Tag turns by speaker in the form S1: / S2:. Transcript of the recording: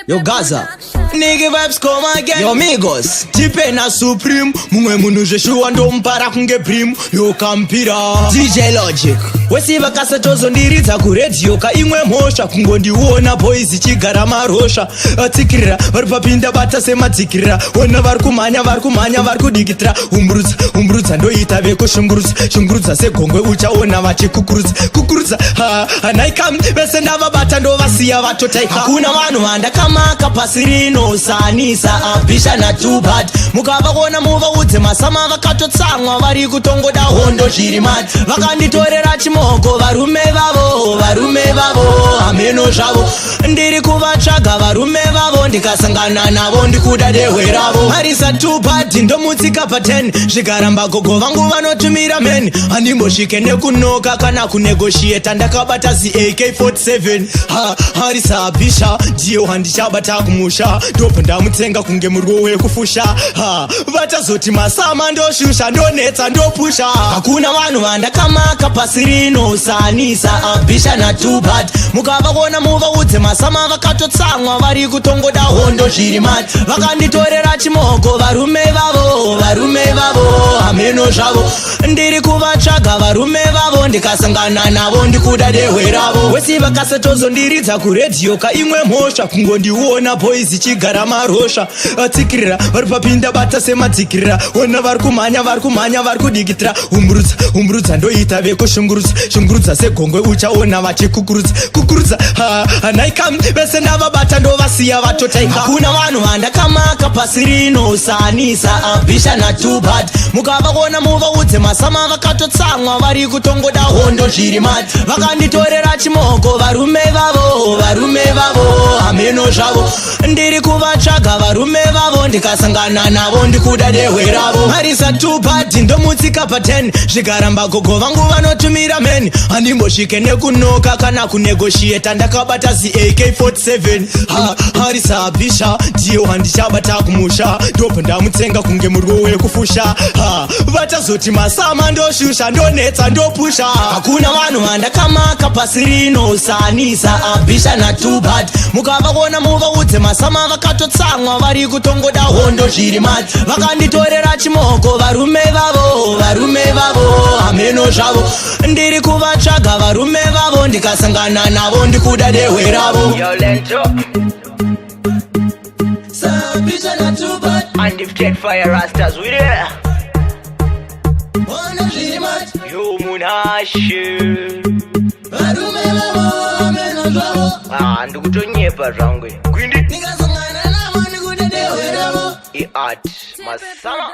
S1: Yo Gaza Nigga vibes come again. Yo Migos Tipe na Supreme. Mumwe munhu zveshuwa ndomupara kunge Brim. Yo Kampira DJ Logic. Wesi vakasatozondiridza kuredhiyo ka imwe mhosva kungondiona boys ichigara marosha. Atsikirira vari papinda bata sematsikirira. Ona vari kumhanya vari kumhanya vari kudikitira. Umburutsa umburutsa ndoita vekushungurutsa shungurutsa segongwe uchaona vachikukurutsa kukurutsa. Ha hanaika vese ndavabata ndovasiya vatotaika. Hakuna vanhu vandakamaka pasi rino sanisa abisha na too bad. Mukavaona muvaudze masama vakatotsamwa vari kutongoda hondo zviri mad. Vakanditorera chimoko varume vavo varume vavo hameno zvavo. Ndiri kuvatsvaga varume vavo ndikasangana navo ndikuda dehwe ravo. Marisa too bad ndomutsika pa 10 zvikaramba gogo vangu vanotumira men. Handimbosvike nekunoka kana kunegotiata ndakabata zi AK47. Ha harisa abisha ndiyo handichabata kumusha ndobva ndamutsenga kunge muriwo wekufusha. Ha vachazoti masama ndoshusha ndonetsa ndopusha. Hakuna vanhu vandakamaka pasi rino sanisa abisha na too bad. Mukavaona muvaudze masama vakatotsamwa vari kutongoda hondo zviri mad. Vakanditorera chimoko varume vavo varume vavo hameno zvavo. Ndiri kuvatsvaga varume vavo ndikasangana navo ndikuda dehwe ravo. Wesi vakasatozondiridza kuredhiyo ka imwe mhosva kungondiona boys ichigara marosha. Atsikirira vari papinda bata sematsikirira. Ona vari kumhanya vari kumhanya vari kudikitira. Umburutsa umburutsa ndoita vekushungurutsa shungurutsa segongwe uchaona vachikukurutsa kukurutsa. Ha hanaika vese ndavabata ndovasiya vatotaika. Hakuna vanhu vandakamaka pasi rino sanisa abisha na too bad. Mukavaona muvaudze masama vakatotsamwa vari kutongoda hondo zviri mad. Vakanditorera chimoko varume vavo varume vavo hameno zvavo. Ndiri kuvatsvaga varume vavo ndikasangana navo ndikuda dehwe ravo. Marisa too bad ndomutsika pa 10 zvikaramba gogo vangu vanotumira men. Handimbosvike nekunoka kana kunegotiata ndakabata zi AK47. Ha harisa abisha ndiyo handichabata kumusha ndobva ndamutsenga kunge muriwo wekufusha. Ha vachazoti masama ndoshusha ndonetsa ndopusha. Hakuna vanhu vandakamaka pasi rino sanisa abisha na too bad. Mukavaona muvaudze masama vakatotsamwa vari kutongoda hondo zviri mad. Vakanditorera chimoko varume vavo varume vavo hameno zvavo. Ndiri kuvatsvaga varume vavo ndikasangana navo ndikuda dehwe ravo.
S2: Yo, Lento.
S1: Sabisha na too bad.
S2: Undefeated Fire Rastas, we there.
S1: Hondo zviri mad.
S2: Yo, Munashe.
S1: Varume vavo hameno zvavo.
S2: Ah, ndikutonyepa zvangu. Gwindi.
S1: Ndikasangana navo ndikuda dehwe ravo.
S2: I-art. Masama.